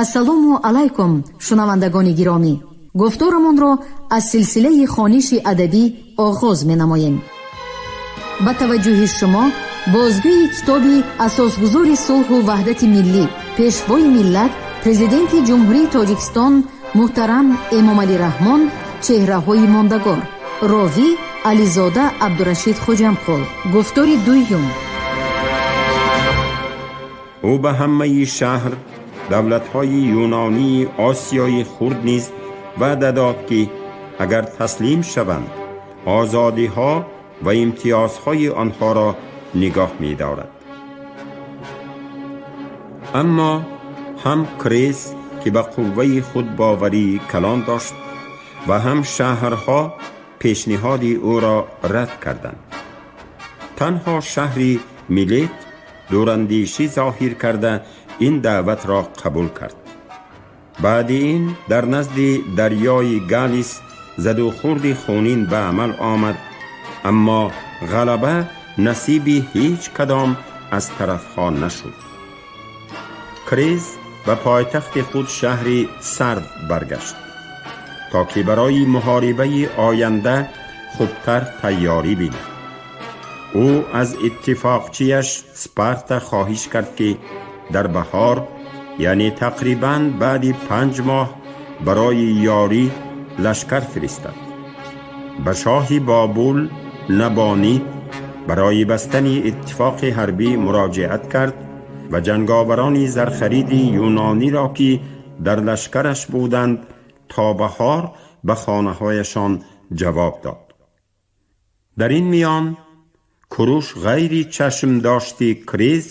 Ассалому алайкум, шунавандагони гиромӣ! Гуфторамонро аз силсилаи хониши адабӣ оғоз менамоем. Ба таваҷҷӯҳи шумо бозгӯи китоби асосгузори сулҳу ваҳдати миллӣ, Пешвои миллат, Президенти Ҷумҳурии Тоҷикистон муҳтарам Эмомалӣ Раҳмон «Чеҳраҳои мондагор». Ровӣ Ализода Абдурашид Хоҷамқул. Гуфтори дуюм. Ӯ ба ҳамаи шаҳр давлатҳои юнонии Осиёи Хурд низ ваъда дод, ки агар таслим шаванд, озодиҳо ва имтиёзҳои онҳоро нигоҳ медорад. Аммо ҳам Крез, ки ба қувваи худбоварии калон дошт, ва ҳам шаҳрҳо пешниҳоди ӯро рад карданд. Танҳо шаҳри Милет дурандешӣ зоҳир карда, ин даъватро қабул кард. Баъди ин дар назди дарёи Галис задухӯрди хунин ба амал омад, аммо ғалаба насиби ҳеҷ кадом аз тарафҳо нашуд. Крез ба пойтахти худ, шаҳри Сард, баргашт, то ки барои муҳорибаи оянда хубтар тайёрӣ бинад. Ӯ аз иттифоқчияш Спарта хоҳиш кард, ки дар баҳор, яъне тақрибан баъди 5 моҳ, барои ёрӣ лашкар фиристад. Ба шоҳи Бобул Набонид барои бастани иттифоқи ҳарбӣ муроҷиат кард ва ҷанговарони зархариди юнониро, ки дар лашкараш буданд, то баҳор ба хонаҳояшон ҷавоб дод. Дар ин миён Куруш ғайри чашмдошти Крез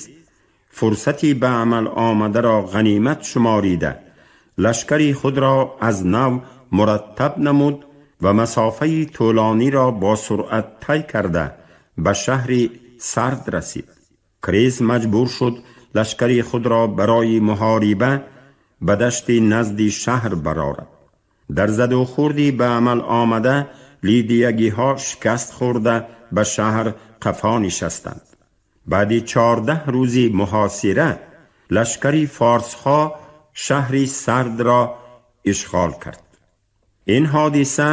фурсати ба амал омадаро ғанимат шуморида, лашкари худро аз нав мураттаб намуд ва масофаи тӯлониро бо суръат тай карда, ба шаҳри Сард расид. Крез маҷбур шуд лашкари худро барои муҳориба ба дашти назди шаҳр барорад. Дар задухӯрди ба амал омада лидиягиҳо шикаст хӯрда, ба шаҳр қафо нишастанд. Баъди 14 рӯзи муҳосира лашкари форсҳо шаҳри Сардро ишғол кард. Ин ҳодиса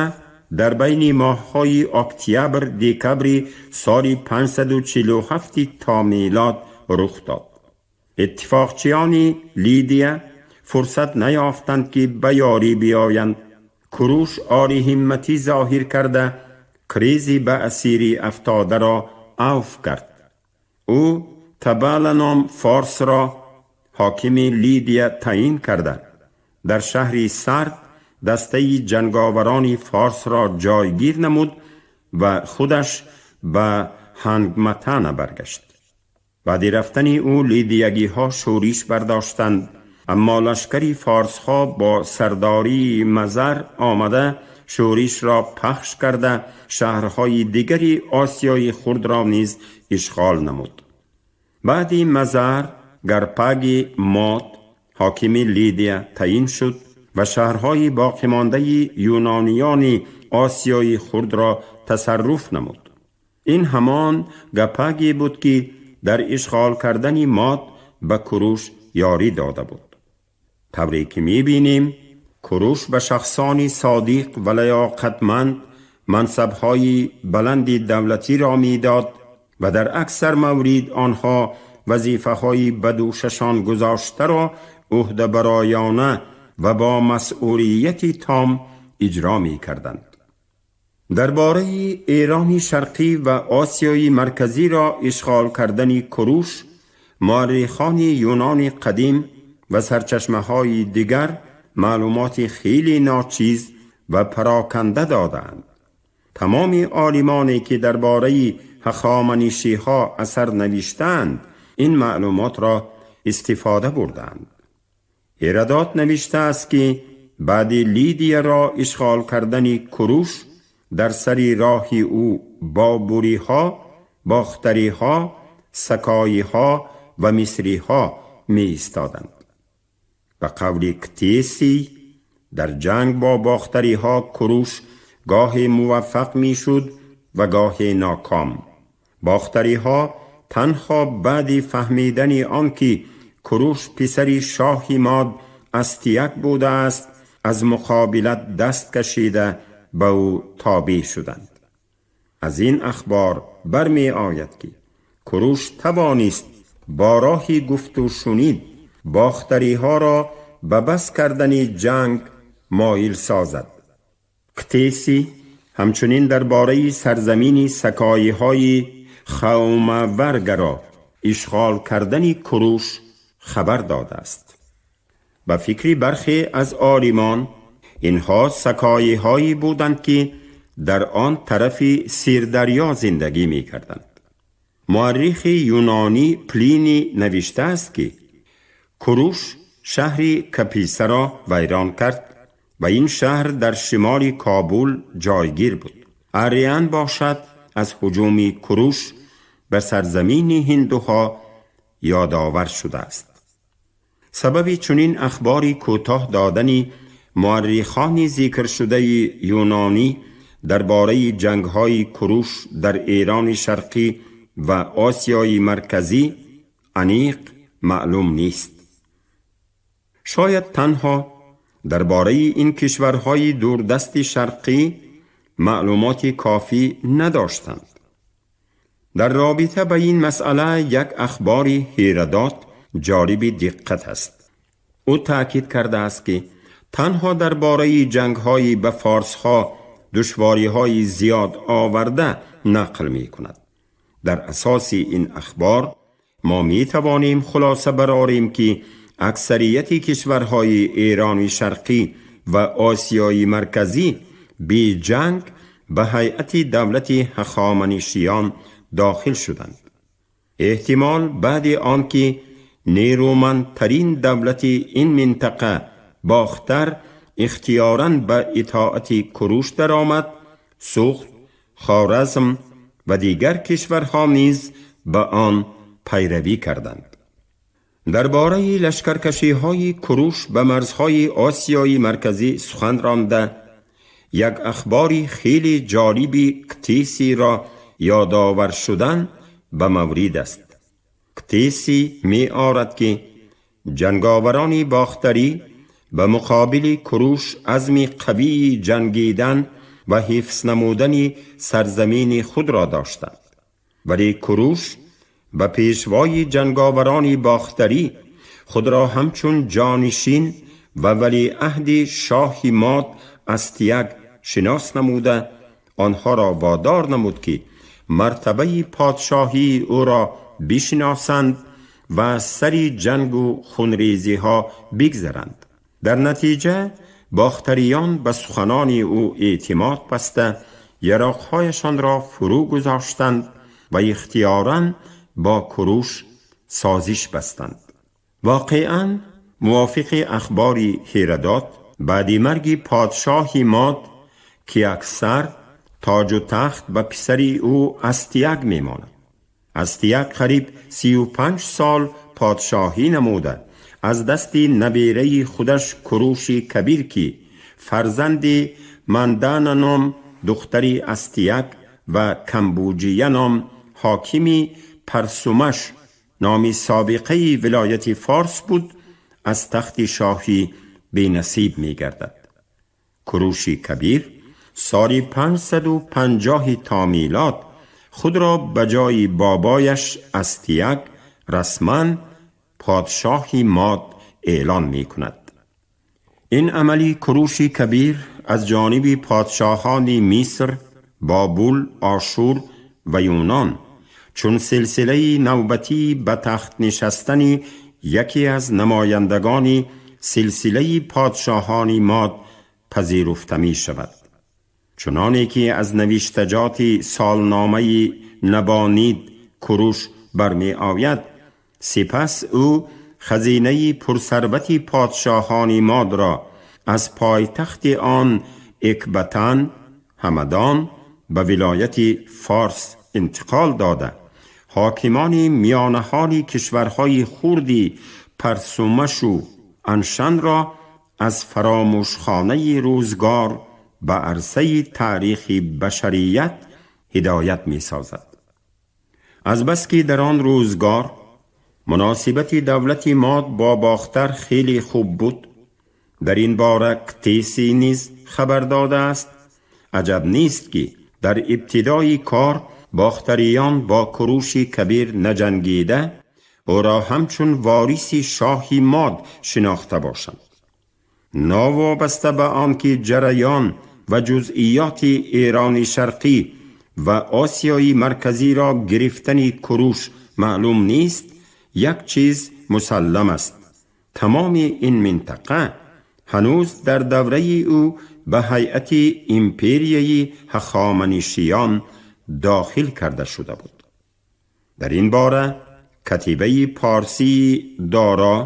дар байни моҳҳои октябр декабри соли 547 то милод рух дод. Иттифоқчиёни Лидия фурсат наёфтанд, ки ба ёрӣ биёянд. Куруш олиҳимматӣ зоҳир карда, Крези ба асирӣ афтодаро авф кард. Ӯ Табала ном форсро ҳокими Лидия таъин карда, дар шаҳри Сард дастаи ҷанговарони форсро ҷойгир намуд ва худаш ба Ҳангматана баргашт. Баъди рафтани ӯ лидиягиҳо шӯриш бардоштанд, аммо лашкари форсҳо бо сардории Мазар омада, шӯришро пахш карда, шаҳрҳои дигари Осиёи Хурдро низ ишғол намуд. Баъди Мазар Гарпаги Мод ҳокими Лидия таъин шуд ва шаҳрҳои боқимондаи юнониёни Осиёи Хурдро тасарруф намуд. Ин ҳамон Гапаге буд, ки дар ишғол кардани Мод ба Куруш ёрӣ дода буд. Тавре ки мебинем, Куруш ба шахсони содиқ ва лаёқатманд мансабҳои баланди давлатиро медод ва дар аксар маврид онҳо вазифаҳои ба дӯшашон гузоштаро ӯҳдабароёна ва бо масъулияти том иҷро мекарданд. Дар бораи Эрони Шарқӣ ва Осиёи Марказиро ишғол кардани Куруш муаррихони Юнони қадим ва сарчашмаҳои дигар маълумоти хеле ночиз ва пароканда додаанд. Тамоми олимоне, ки дар бораи ҳахоманишиҳо асар навиштаанд, ин маълумотро истифода бурданд. Ҳеродот навиштааст, ки баъди Лидияро ишғол кардани Куруш дар сари роҳи ӯ бобуриҳо, бохтариҳо, сакоиҳо ва мисриҳо меистоданд. Ба қавли Ктесий, дар ҷанг бо бохтариҳо Куруш гоҳе муваффақ мешуд ва гоҳе ноком. Бохтариҳо танҳо баъди фаҳмидани он ки Куруш писари шоҳи Мод Астияк буда аст, аз муқобилат даст кашида ба ӯ тобеъ шуданд. Аз ин ахбор бармеояд, ки Куруш тавонист бо роҳи гуфту шунид бохтариҳоро ба бас кардани ҷанг моил созад. Ктеси ҳамчунин дар бораи сарзамини сакоиҳои Хаумаваргаро ишғол кардани Куруш хабар додааст. Ба фикри бархе аз олимон, инҳо сакоиҳое буданд, ки дар он тарафи Сирдарё зиндагӣ мекарданд. Муаррихи юнонӣ Плини навиштааст, ки Куруш шаҳри Каписаро вайрон кард ва ин шаҳр дар шимоли Кобул ҷойгир буд. Арриан бошад, аз ҳуҷуми Куруш ба сарзамини ҳиндуҳо ёдовар шудааст. Сабаби чунин ахбори кӯтоҳ додани муаррихони зикршудаи юнонӣ дар бораи ҷангҳои Куруш дар Эрони Шарқӣ ва Осиёи Марказӣ аниқ маълум нест. Шояд танҳо дар бораи ин кишварҳои дурдасти шарқӣ маълумоти кофӣ надоштанд. Дар робита ба ин масъала як ахбори Ҳерадот ҷолиби диққат аст. Ӯ таъкид кардааст, ки танҳо дар бораи ҷангҳои ба форсҳо душвориҳои зиёд оварда нақл мекунад. Дар асоси ин ахбор мо метавонем хулоса барорем, ки аксарияти кишварҳои Эрони Шарқӣ ва Осиёи Марказӣ беҷанг ба ҳайати давлати Ҳахоманишиён дохил шуданд. Эҳтимол, баъди он ки нерӯмандтарин давлати ин минтақа, Бохтар, ихтиёран ба итоати Куруш даромад, Суғд, Хоразм ва дигар кишварҳо низ ба он пайравӣ карданд. Дар бораи лашкаркашиҳои Куруш ба марзҳои Осиёи Марказӣ сухан ронда, як ахбори хеле ҷолиби Ктесиро ёдовар шудан ба маврид аст. Ктеси меорад, ки ҷанговарони бохтарӣ ба муқобили Куруш азми қавии ҷангидан ва ҳифз намудани сарзамини худро доштанд, вале Куруш ба пешвои ҷанговарони бохтарӣ худро ҳамчун ҷонишин ва валиаҳди шоҳи Мод Астияк шинос намуда, онҳоро водор намуд, ки мартабаи подшоҳии ӯро бишиносанд ва аз сари ҷангу хунрезиҳо бигзаранд. Дар натиҷа бохтариён ба суханони ӯ эътимод баста, яроқҳояшонро фурӯ гузоштанд ва ихтиёран бо Куруш созиш бастанд. Воқеан, мувофиқи ахбори Ҳерадот, баъди марги подшоҳи Мод Киаксар тоҷу тахт ба писари ӯ Астияк мемонад. Астияк қариб 35 сол подшоҳӣ намуда, аз дасти набераи худаш Куруши Кабир, ки фарзанди Мандана ном духтари Астияк ва Камбуҷия ном ҳокими Парсумаш номи собиқаи вилояти Форс буд, аз тахти шоҳӣ бенасиб мегардад. Куруши Кабир соли 550 то милод худро ба ҷои бобояш Астияк расман подшоҳи Мод эълон мекунад. Ин амали Куруши Кабир аз ҷониби подшоҳони Миср, Бобул, Ошур ва Юнон чун силсилаи навбатӣ ба тахт нишастани яке аз намояндагони силсилаи подшоҳони Мод пазируфта мешавад. Чуноне ки аз навиштаҷоти солномаи Набонид Куруш бармеояд, сипас ӯ хазинаи пурсарвати подшоҳони Модро аз пойтахти он Экбатан, Ҳамадон, ба вилояти Форс интиқол дода, ҳокимони миёнаҳоли кишварҳои хурди Парсумашу Аншанро аз фаромӯшхонаи рӯзгор ба арсаи таърихи башарият ҳидоят месозад. Азбаски дар он рӯзгор муносибати давлати Мод бо Бохтар хеле хуб буд. Дар ин бора Ктеси низ хабар додааст. Аҷаб нест, ки дар ибтидои кор бохтариён бо Куруши Кабир наҷангида, ӯро ҳамчун вориси шоҳи Мод шинохта бошанд. Новобаста ба он ки ҷараён ва ҷузъиёти Эрони Шарқӣ ва Осиёи Марказиро гирифтани Куруш маълум нест, як чиз мусаллам аст: тамоми ин минтақа ҳанӯз дар давраи ӯ ба ҳайати империяи Ҳахоманишиён дохил карда шуда буд. Дар ин бора катибаи порсии Доро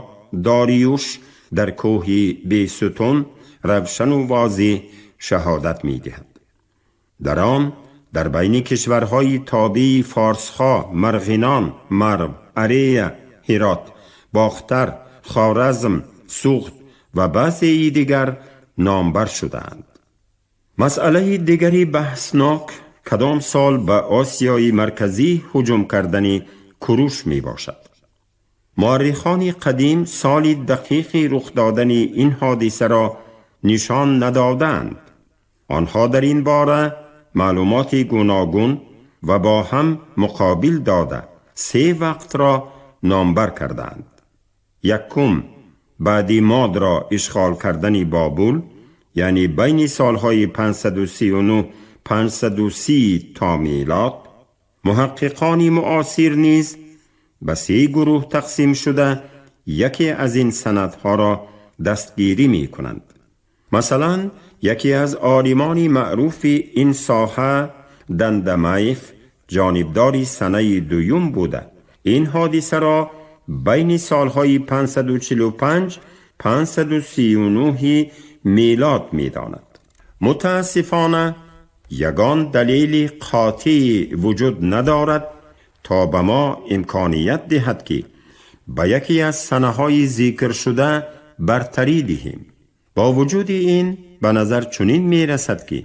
Дориюш дар кӯҳи Бесутун равшану возеҳ шаҳодат медиҳад. Дар он дар байни кишварҳои тобеи форсҳо Марғинон, Марв, Арея, Ҳирот, Бохтар, Хоразм, Суғд ва баъзеи дигар номбар шудаанд. Масъалаи дигари баҳснок кадом сол ба Осиёи Марказӣ ҳуҷум кардани Куруш мебошад. Муаррихони қадим соли дақиқи рух додани ин ҳодисаро нишон надодаанд. Онҳо дар ин бора маълумоти гуногун ва бо ҳам муқобил дода, се вақтро номбар кардаанд. Якум, баъди Модро ишғол кардани Бобул, яъне байни солҳои 539 530 то милод. Муҳаққиқони муосир низ ба се гурӯҳ тақсим шуда, яке аз ин санадҳоро дастгирӣ мекунанд. Масалан, яке аз олимони маъруфи ин соҳа, Дандамаев, ҷонибдори санаи дуюм буда, ин ҳодисаро байни солҳои 545 539 милод медонад. Мутаассифона, ягон далели қотеъ вуҷуд надорад, то ба мо имконият диҳад, ки ба яке аз санаҳои зикршуда бартарӣ диҳем. Бо вуҷуди ин, ба назар чунин мерасад, ки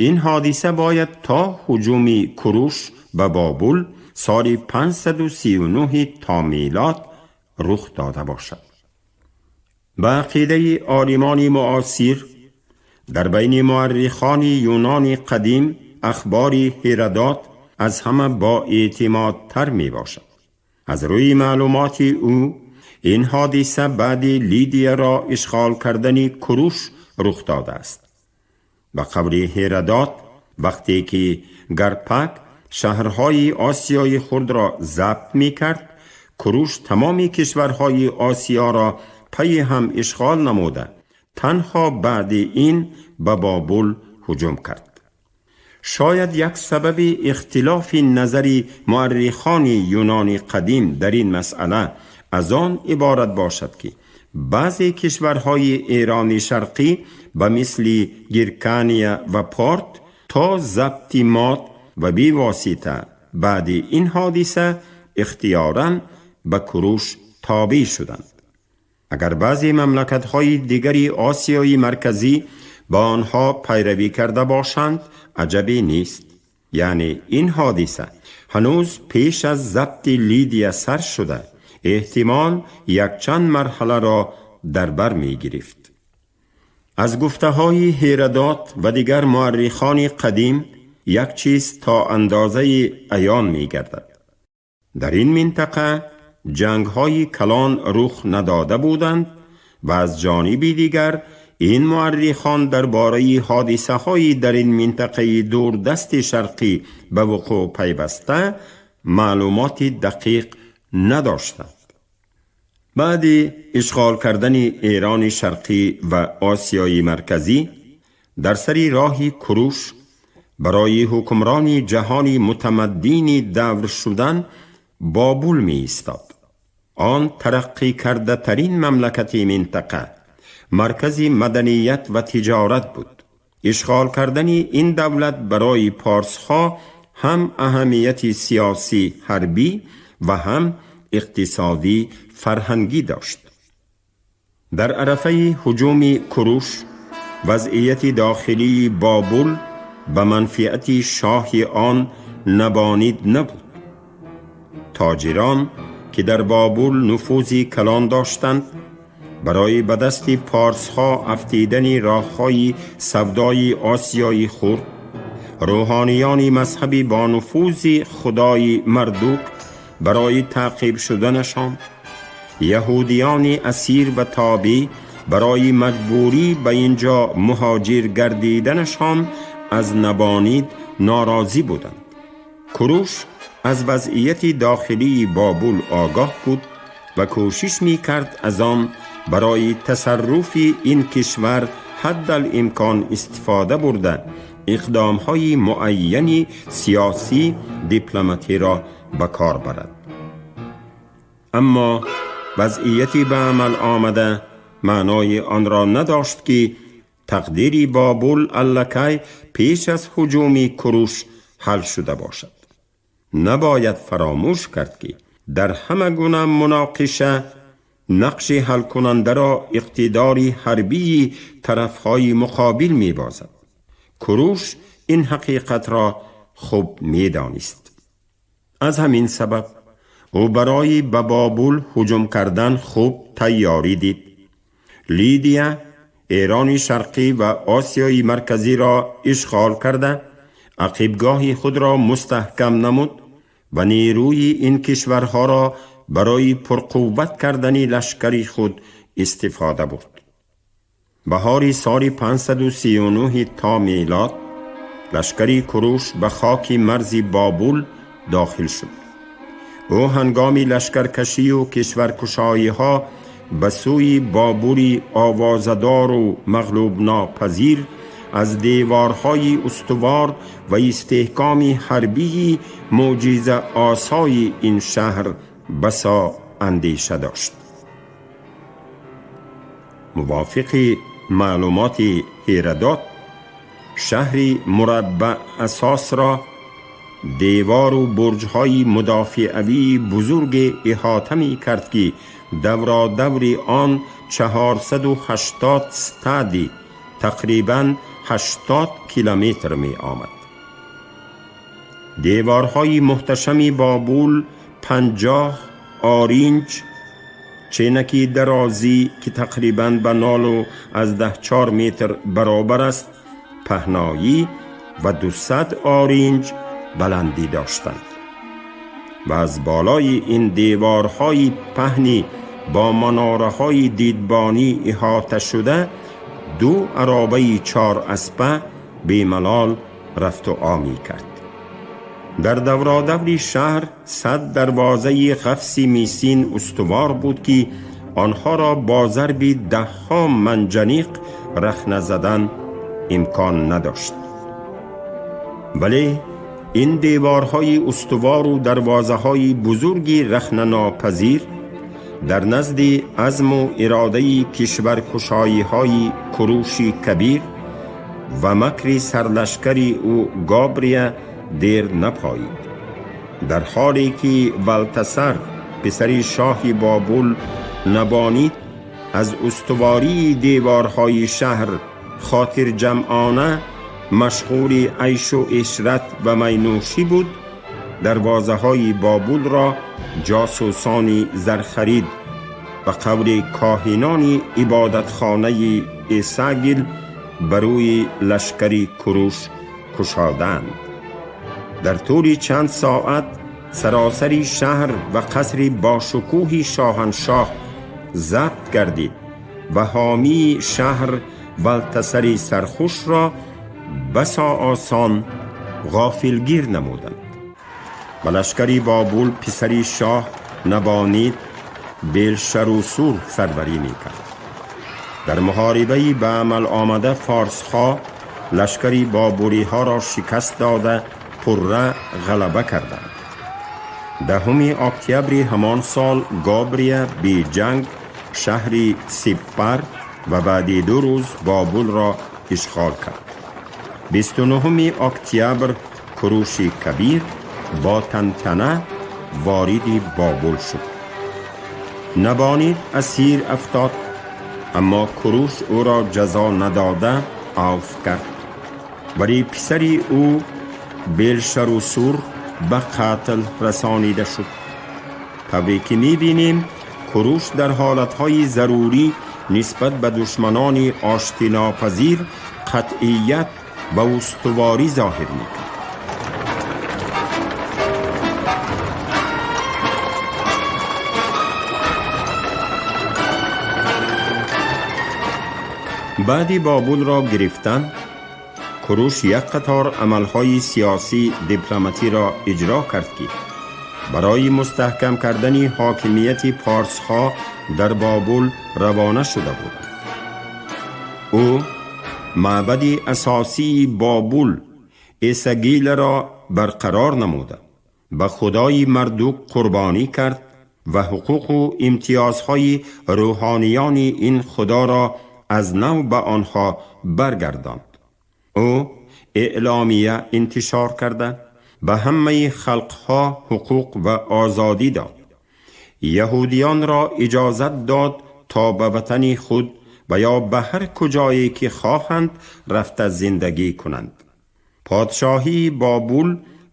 ин ҳодиса бояд то ҳуҷуми Куруш ба Бобул соли 539 то милод рух дода бошад. Ба ақидаи олимони муосир, дар байни муаррихони Юнони қадим ахбори Ҳерадот аз ҳама боэътимодтар мебошад. Аз рӯи маълумоти ӯ, ин ҳодиса баъди Лидияро ишғол кардани Куруш рух додааст. Ба қавли Ҳерадот, вақте ки Гарпак шаҳрҳои Осиёи Хурдро забт мекард, Куруш тамоми кишварҳои Осиёро пайи ҳам ишғол намуда, танҳо баъди ин ба Бобул ҳуҷум кард. Шояд як сабаби ихтилофи назари муаррихони Юнони қадим дар ин масъала аз он иборат бошад, ки баъзе кишварҳои Эрони Шарқӣ ба мисли Гиркания ва Порт то забти Мод ва бевосита баъди ин ҳодиса ихтиёран ба Куруш тобеъ шуданд. Агар баъзе мамлакатҳои дигари Осиёи Марказӣ ба онҳо пайравӣ карда бошанд, аҷабе нест. Яъне ин ҳодиса ҳанӯз пеш аз забти Лидия сар шуда, эҳтимол якчанд марҳаларо дар бар мегирифт. Аз гуфтаҳои Ҳерадот ва дигар муаррихони қадим як чиз то андозаи аён мегардад: дар ин минтақа ҷангҳои калон рух надода буданд ва аз ҷониби дигар ин муаррихон дар бораи ҳодисаҳои дар ин минтақаи дурдасти шарқӣ ба вуқӯъ пайваста маълумоти дақиқ надоштанд. Баъди ишғол кардани Эрони Шарқӣ ва Осиёи Марказӣ, дар сари роҳи Куруш барои ҳукмрони ҷаҳони мутамаддини давр шудан Бобул меистод. Он тараққӣ кардатарин мамлакати минтақа, маркази маданият ва тиҷорат буд. Ишғол кардани ин давлат барои порсҳо ҳам аҳамияти сиёсӣ ҳарбӣ ва ҳам иқтисодӣ фарҳангӣ дошт. Дар арафаи ҳуҷуми Куруш вазъияти дохилии Бобул ба манфиати шоҳи он Набонид набуд. Тоҷирон, ки дар Бобул нуфузи калон доштанд, барои ба дасти порсҳо афтидани роҳҳои савдои осиёи хурд, рӯҳониёни мазҳаби бонуфузи худои Мардук барои таъқиб шуданашон, яҳудиёни асир ва тобеъ барои маҷбурӣ ба ин ҷо муҳоҷир гардиданашон аз Набонид норозӣ буданд. Куруш аз вазъияти дохилии Бобул огоҳ буд ва кӯшиш мекард аз он барои тасарруфи ин кишвар ҳаддалимкон истифода бурда, иқдомҳои муайяни сиёсӣ дипломатиро ба кор барад. Аммо вазъияти ба амал омада маънои онро надошт, ки тақдири Бобул аллакай пеш аз ҳуҷуми Куруш ҳал шуда бошад. Набояд фаромӯш кард, ки дар ҳама гуна муноқиша нақши ҳалкунандаро иқтидори ҳарбии тарафҳои муқобил мебозад. Куруш ин ҳақиқатро хуб медонист. Аз ҳамин сабаб ӯ барои ба Бобул ҳуҷум кардан хуб тайёрӣ дид. Лидия, Эрони Шарқӣ ва Осиёи Марказиро ишғол карда, ақибгоҳи худро мустаҳкам намуд ва нерӯи ин кишварҳоро барои пурқувват кардани лашкари худ истифода бурд. Баҳори соли 539 то мелод лашкари Куруш ба хоки марзи Бобул дохил шуд. Ӯ ҳангоми лашкаркашию кишваркушоиҳо ба сӯи Бобули овозадору мағлубнопазир аз деворҳои устувор ва истеҳкоми ҳарбии мӯъҷизаосои ин шаҳр басо андеша дошт. Мувофиқи маълумоти Ҳерадот, шаҳри мураббаъ асосро девору бурҷҳои мудофиавии бузурге иҳота мекард, ки давродаври он 480 стадий, тақрибан 80 километр меомад. Деворҳои муҳташами Бобул 50 оринҷ ченаки дарозӣ, ки тақрибан ба 0,4 метр баробар аст, паҳноӣ ва 200 оринҷ баландӣ доштанд ва аз болои ин деворҳои паҳни бо манораҳои дидбонӣ иҳота шуда ду аробаи чор аспа бемалол рафту о мекард. Дар давродаври шаҳр 100 дарвозаи ғафси мисин устувор буд, ки онҳоро бо зарби даҳҳо манҷаниқ рахна задан имкон надошт. Вале ин деворҳои устувору дарвозаҳои бузурги рахнанопазир дар назди азму иродаи кишваркушоиҳои Куруши Кабир ва макри сарлашкари ӯ Гобрия дер напоид. Дар ҳоле ки Валтасар, писари шоҳи Бобул Набонид, аз устувории деворҳои шаҳр хотирҷамъона машғули айшу ишрат ва майнӯшӣ буд, дарвозаҳои Бобулро ҷосусони зархарид, ба қавли коҳинони ибодатхонаи Эсагил, ба рӯи лашкари Куруш кушоданд. Дар тӯли чанд соат саросари шаҳр ва қасри бошукӯҳи шоҳаншоҳ забт гардид ва ҳомии шаҳр Валтасари сархушро басо осон ғофилгир намуданд. Ба лашкари Бобул писари шоҳ Набонид Белшарусур сарварӣ мекард. Дар муҳорибаи ба амал омада форсҳо лашкари бобуриҳоро шикаст дода, пурра ғалаба карданд. 10-уми октябри ҳамон сол Гобрия беҷанг шаҳри Сиппар ва баъди 2 рӯз Бобулро ишғол кард. 29-уми октябр Куруши Кабир бо тантана вориди Бобул шуд. Набонид асир афтод, аммо Куруш ӯро ҷазо надода афв кард, вале писари ӯ Белшарусур ба қатл расонида шуд. Тавре ки мебинем, Куруш дар ҳолатҳои зарурӣ нисбат ба душманони оштинопазир қатъият ва устуворӣ зоҳир мекард. Баъди Бобулро гирифтан, Куруш як қатор амалҳои сиёсӣ дипломатиро иҷро кард, ки барои мустаҳкам кардани ҳокимияти порсҳо дар Бобул равона шуда буданд. Ӯ маъбади асосии Бобул Эсагиларо барқарор намуда, ба худои Мардук қурбонӣ кард ва ҳуқуқу имтиёзҳои рӯҳониёни ин худоро аз нав ба онҳо баргардонд. Ӯ эъломия интишор карда, ба ҳамаи халқҳо ҳуқуқ ва озодӣ дод. Яҳудиёнро иҷозат дод, то ба ватани худ ва ё ба ҳар куҷое ки хоҳанд рафта зиндагӣ кунанд. Подшоҳии Бобул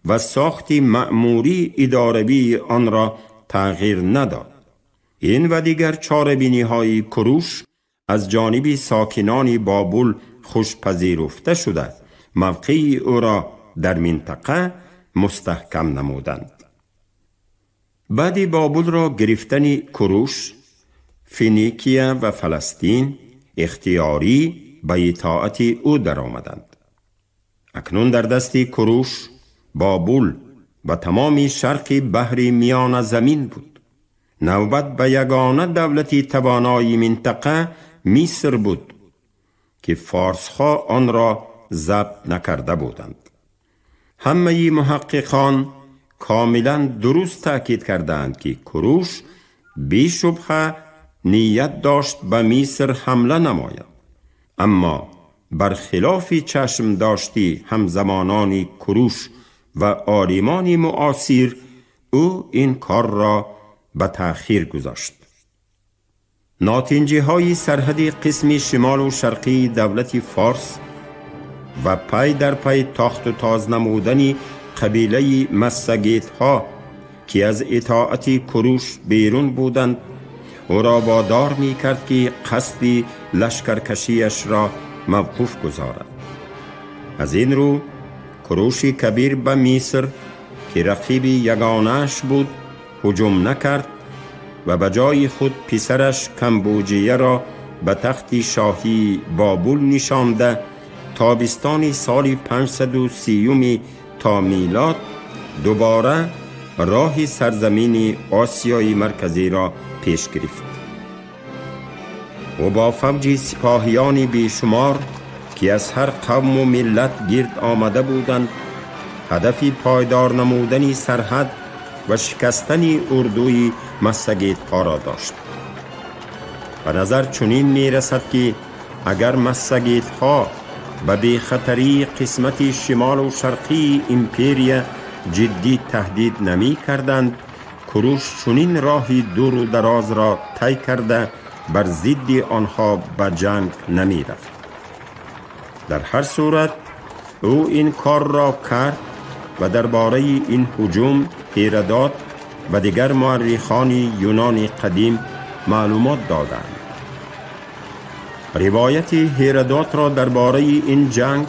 ва сохти маъмурии идоравии онро тағйир надод. Ин ва дигар чорабиниҳои Куруш аз ҷониби сокинони Бобул хушпазируфта шуда, мавқеи ӯро дар минтақа мустаҳкам намуданд. Баъди Бобулро гирифтани Куруш, Финикия ва Фаластин ихтиёрӣ ба итоати ӯ даромаданд. Акнун дар дасти Куруш Бобул ва тамоми шарқи баҳри Миёназамин буд. Навбат ба ягона давлати тавонои минтақа Миср буд, ки форсҳо онро забт накарда буданд. Ҳамаи муҳаққиқон комилан дуруст таъкид кардаанд, ки Куруш бешубҳа ният дошт ба Миср ҳамла намояд, аммо бархилофи чашмдошти ҳамзамонони Куруш ва олимони муосир, ӯ ин корро ба таъхир гузошт. Нотинҷиҳои сарҳади қисми шимолу шарқии давлати Форс ва пай дар пай тохту тоз намудани қабилаи массагетҳо, ки аз итоати Куруш берун буданд, ӯро водор мекард, ки қасди лашкаркашиашро мавқуф гузорад. Аз ин рӯ Куруши Кабир ба Миср, ки рақиби ягонааш буд, ҳуҷум накард ва ба ҷои худ писараш Камбуҷияро ба тахти шоҳии Бобул нишонда, тобистони соли 530 то милод дубора роҳи сарзамини Осиёи Марказиро пеш гирифт. Ӯ бо фавҷи сипоҳиёни бешумор, ки аз ҳар қавму миллат гирд омада буданд, ҳадафи пойдор намудани сарҳад ва шикастани урдуи массагетҳоро дошт. Ба назар чунин мерасад, ки агар массагетҳо ба бехатарии қисмати шимолу шарқии империя ҷиддӣ таҳдид намекарданд, Куруш чунин роҳи дуру дарозро тай карда, бар зидди онҳо ба ҷанг намерафт. Дар ҳар сурат, ӯ ин корро кард ва дар бораи ин ҳуҷум Ҳерадот ва дигар муаррихони Юнони қадим маълумот доданд. Ривояти Ҳерадотро дар бораи ин ҷанг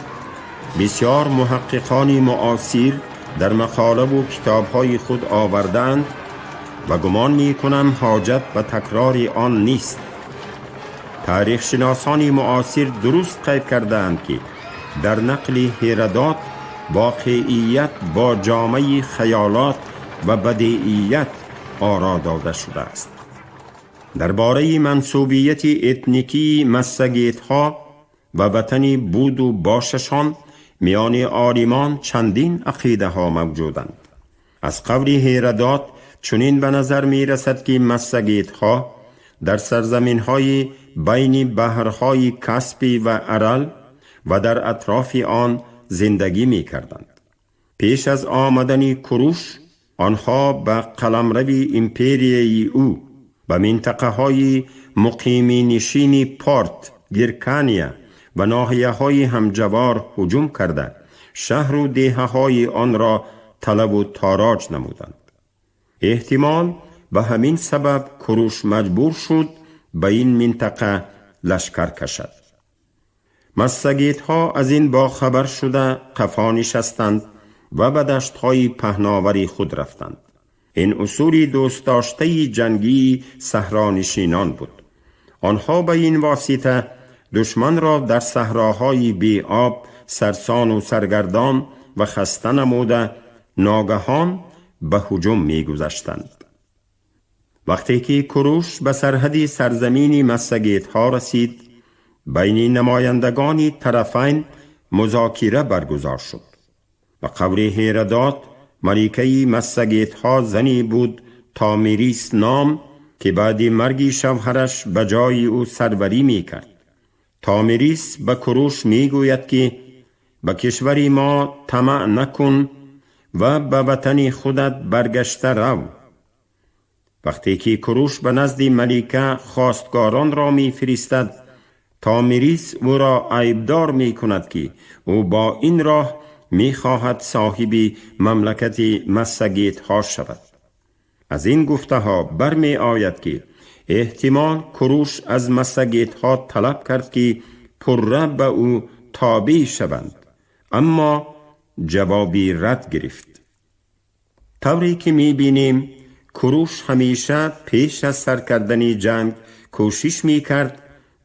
бисёр муҳаққиқони муосир дар мақолаву китобҳои худ овардаанд ва гумон мекунам, ҳоҷат ба такрори он нест. Таърихшиносони муосир дуруст қайд кардаанд, ки дар нақли Ҳерадот воқеият бо ҷомаи хаёлот ва бадеият оро дода шудааст. Дар бораи мансубияти этникии массагетҳо ва ватани буду бошашон миёни олимон чандин ақидаҳо мавҷуданд. Аз қавли Ҳерадот чунин ба назар мерасад, ки массагетҳо дар сарзаминҳои байни баҳрҳои Каспӣ ва Арал ва дар атрофи он зиндагӣ мекарданд. Пеш аз омадани Куруш онҳо ба қаламрави империяи ӯ, ба минтақаҳои муқиминишини Порт, Гиркания ва ноҳияҳои ҳамҷавор ҳуҷум карда, шаҳру деҳаҳои онро талабу тороҷ намуданд. Эҳтимол, ба ҳамин сабаб Куруш маҷбур шуд ба ин минтақа лашкар кашад. Массагетҳо аз ин бохабар шуда қафо нишастанд ва ба даштҳои паҳновари худ рафтанд. Ин усули дӯстдоштаи ҷангии саҳронишинон буд. Онҳо ба ин восита душманро дар саҳроҳои беоб сарсону саргардон ва хаста намуда ногаҳон ба ҳуҷум мегузаштанд. Вақте ки Куруш ба сарҳади сарзамини массагетҳо расид, байни намояндагони тарафайн музокира баргузор шуд. Ба қавли Ҳеродот, маликаи массагетҳо зане буд Томирис ном, ки баъди марги шавҳараш ба ҷои ӯ сарварӣ мекард. Томирис ба Куруш мегӯяд, ки ба кишвари мо тамаъ накун ва ба ватани худат баргашта рав. Вақте ки Куруш ба назди малика хостгоронро мефиристад, Томирис ӯро айбдор мекунад, ки ӯ бо ин роҳ мехоҳад соҳиби мамлакати массагетҳо шавад. Аз ин гуфтаҳо бармеояд, ки эҳтимол Куруш аз массагетҳо талаб кард, ки пурра ба ӯ тобеъ шаванд, аммо ҷавоби рад гирифт. Тавре ки мебинем, Куруш ҳамеша пеш аз сар кардани ҷанг кӯшиш мекард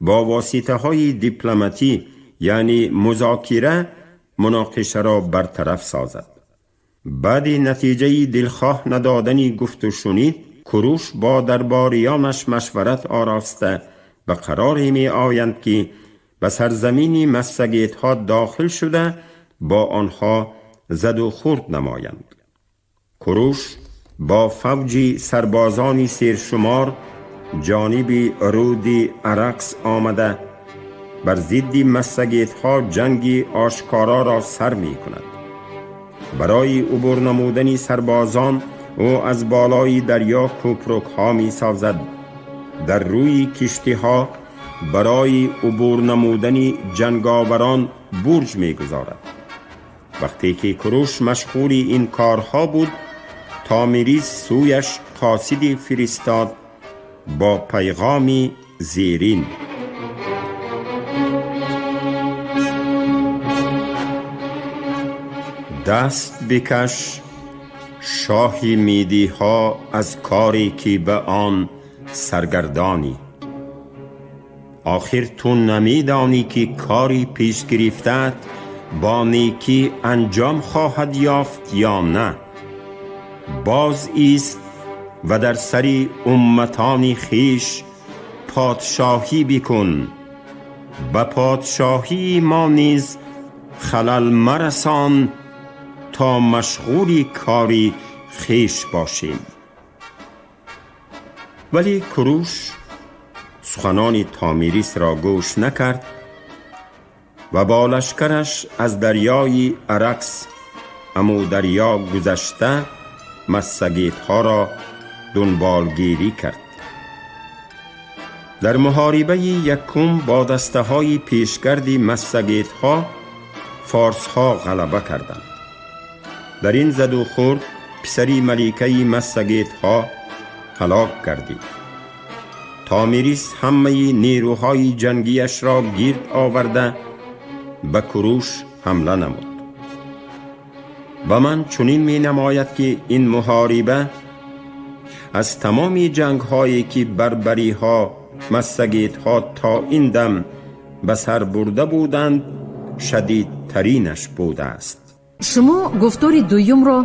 бо воситаҳои дипломатӣ, яъне музокира, муноқишаро бартараф созад. Баъди натиҷаи дилхоҳ надодани гуфту шунид, Куруш бо дарбориёнаш машварат ороста ба қароре меоянд, ки ба сарзамини массагетҳо дохил шуда бо онҳо заду хӯрд намоянд. Куруш бо фавҷи сарбозони сершумор ҷониби руди Аракс омада бар зидди массагетҳо ҷанги ошкороро сар мекунад. Барои убур намудани сарбозон ӯ аз болои дарё кӯпрукҳо месозад. Дар рӯи киштиҳо барои убур намудани ҷанговарон бурҷ мегузорад. Вақте ки Куруш машғули ин корҳо буд, Томирис сӯяш қосиде фиристод бо пайғоми зерин: даст бикаш, шоҳи мидиҳо, аз коре ки ба он саргардонӣ. Охир ту намедонӣ, ки кори пеш гирифтаат бо некӣ анҷом хоҳад ёфт ё на. Боз ист ва дар сари умматони хеш подшоҳӣ бикун. Ба подшоҳии мо низ халал марасон, то машғули кори хеш бошем. Вале Куруш суханони Томирисро гӯш накард ва бо лашкараш аз дарёи Аракс Амударё гузашта массагетҳоро дунболгирӣ кард. Дар муҳорибаи якум бо дастаҳои пешгарди массагетҳо форсҳо ғалаба карданд. Дар ин заду хӯрд писари маликаи массагетҳо ҳалок гардид. Томирис ҳамаи нерӯҳои ҷангиашро гирд оварда ба Куруш ҳамла намуд. Ба ман чунин менамояд, ки ин муҳориба аз тамоми ҷангҳое, ки барбариҳо, массагетҳо то ин дам ба сар бурда буданд, шадидтаринаш будааст. Шумо гуфтори дуюмро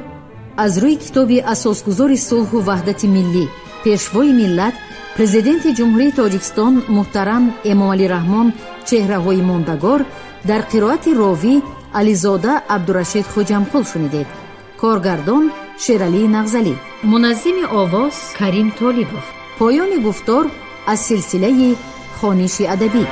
аз рӯи китоби асосгузори сулҳу ваҳдати миллӣ, Пешвои миллат, Президенти Ҷумҳурии Тоҷикистон муҳтарам Эмомалӣ Раҳмон «Чеҳраҳои мондагор» дар қироати ровӣ Ализода Абдурашид Хуҷамқул шунидед. Коргардон Шералии Нағзалӣ, муназзими овоз Карим Толибов. Поёни гуфтор аз силсилаи хониши адабӣ.